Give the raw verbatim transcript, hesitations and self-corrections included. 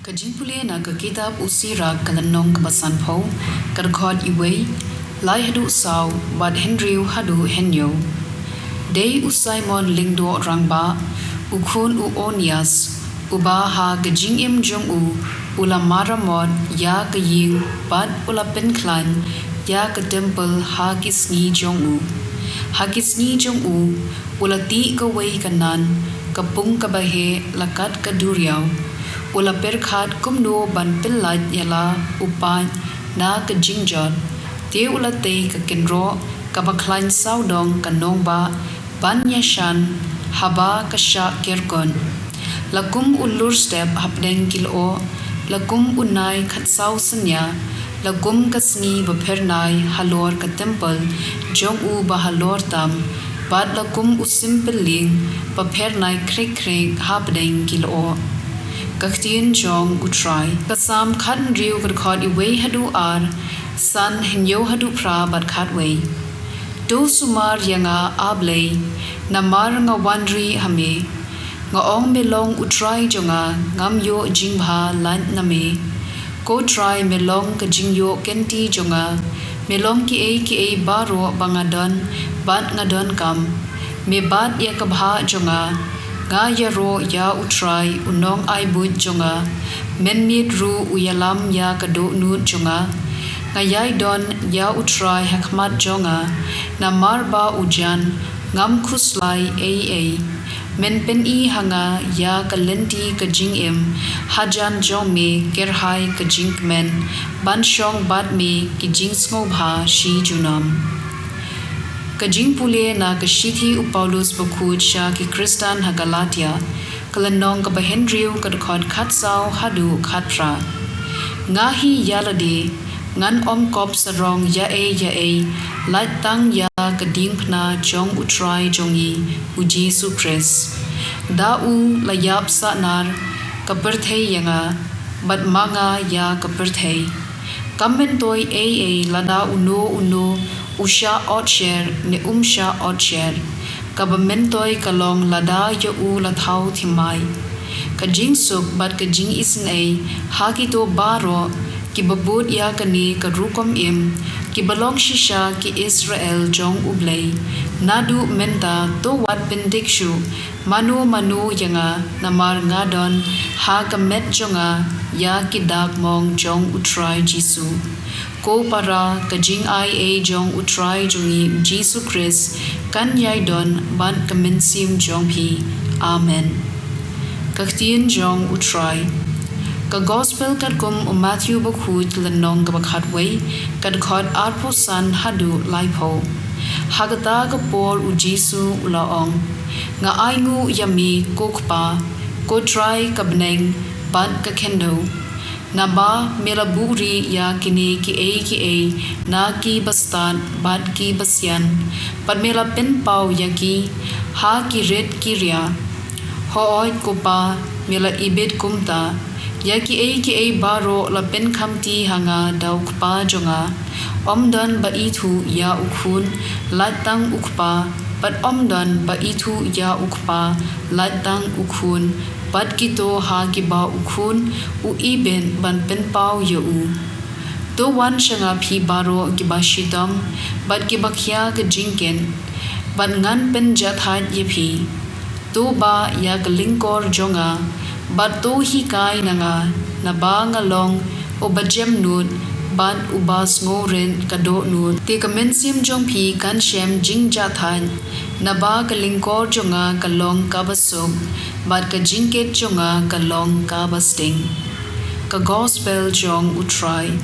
Ka jingpule na ka kitab u Sirak ka lynnong kaba sanphew, ka dkhot iwei, lai haduh saw, bad hynriew haduh hynñiew. Dei u Simon lyngdoh rangbah, u khun u Onias, uba ha ka jingim jong u, u la maramot ïa ka ïing bad u la pynkhlaiñ ïa ka templ ha ki sngi jong u. Ha ki sngi jong u, u la tih kawei ka nan, ka pung kaba heh la kat ka duriaw. U la pyrkhat kumno ban pyllait ïa la u paid na ka jingjot. Te u la tei ka kynroh kaba khlaiñ sawdong ka nongbah ban ïashan haba ka shah kyrkut. La kum u lur step hapdeng ki lyoh, la kum u nai khatsaw synñia, la kum ka sngi baphyrnai halor ka templ jong u ba halor tam, bad la kum u sympylleng baphyrnai khrik khrik hapdeng ki lyoh. Ka ktien jong u Trai. Ka Salm khathynriew, ka dkhot iwei haduh ar, san, hynñiew haduh phra bad khatwei. To sumar ïa nga, A Blei, namar nga wan rieh ha me. Nga ong me long u Trai jong nga, ngam ïoh jingbha lait na me. Ko Trai, me long ka jingïoh kynti jong nga, me long kiei kiei baroh ba nga don bad nga donkam. Me bat ïa ka bhah jong nga. Nga ïaroh ïa u Trai u nongai buit jong nga. Mynmiet ruh u ïalam ïa ka dohnud jong nga. Nga ïai don ïa u Trai ha khmat jong nga. Namar ba u jan, ngam khuslai ei ei. Men pyni ha nga ïa ka lynti ka jingim, hajan jong me kyrhai ka jingkmen, ban shong bad me ki jingsngewbha shi junom. Ka jingpule na ka shithi u Paulus bakhuid sha ki Khristan ha Galatia, ka lynnong kaba hynriew, ka dkhot khatsaw haduh khatphra. Nga hi ïa lade, ngan ym kop sarong ïa ei ïa ei, lait tang ïa ka diengphna jong u Trai jong ngi, u Jisu Khrist. Da u la ïap sahnar ka pyrthei ïa nga, bad ma nga ïa ka pyrthei. Kam myntoi ei ei lada uno uno u shah otsher ne um shah otsher. Kaba myntoi ka long lada ïa u la thaw thymmai. Ka jingsuk bad ka jingisynei ha kito baroh kiba bud ïa kane ka rukom im, kiba long shisha ki Israel jong U Blei. Naduh mynta to wat pyndik shuh mano mano ïa nga, namar nga don ha ka met jong nga ïa ki dak mong jong u Trai Jisu. Ko para, ka jingai ei jong u Trai jong ngi u Jisu Khrist kan ïai don bad ka mynsiem jong phi. Amen. Ka ktien jong u Trai. Ka Gospel katkum u Matthew bakhuid, lynnong kaba khatwei, ka dkhot arphew san haduh laiphew. Ha kata ka por u Jisu u la ong, Nga ainguh ïa me ko Kpa, ko Trai ka bneng bad ka khyndew. Naba me la buhrieh ïa kine kiei kiei na ki bastad bad ki basian, bad me la pynpaw ïa ki ha ki rit ki ria. Hooid ko Pa, me la ibit kumta. Ïa kiei kiei baroh la pynkhamti ha nga da u Kpa jong nga. Ym don ba ithuh ïa u Khun, lait tang u Kpa, bad ym don ba ithuh ïa u Kpa, lait tang u Khun, bad kito ha kiba u Khun u ibit ban pynpaw ïa u. To wan sha nga phi baroh kiba shitom bad kiba khia ka jingkit, bad ngan pynjahthait ïa phi. To bah ïa ka lyngkor jong nga, bad to hikai na nga, naba nga long uba jemnud bad uba sngewrit ka dohnud. Te ka mynsiem jong phi kan shem jingjahthait, naba ka lyngkor jong nga ka long kaba suk, bad ka jingkit jong nga ka long kaba sting. Ka Gospel jong u Trai.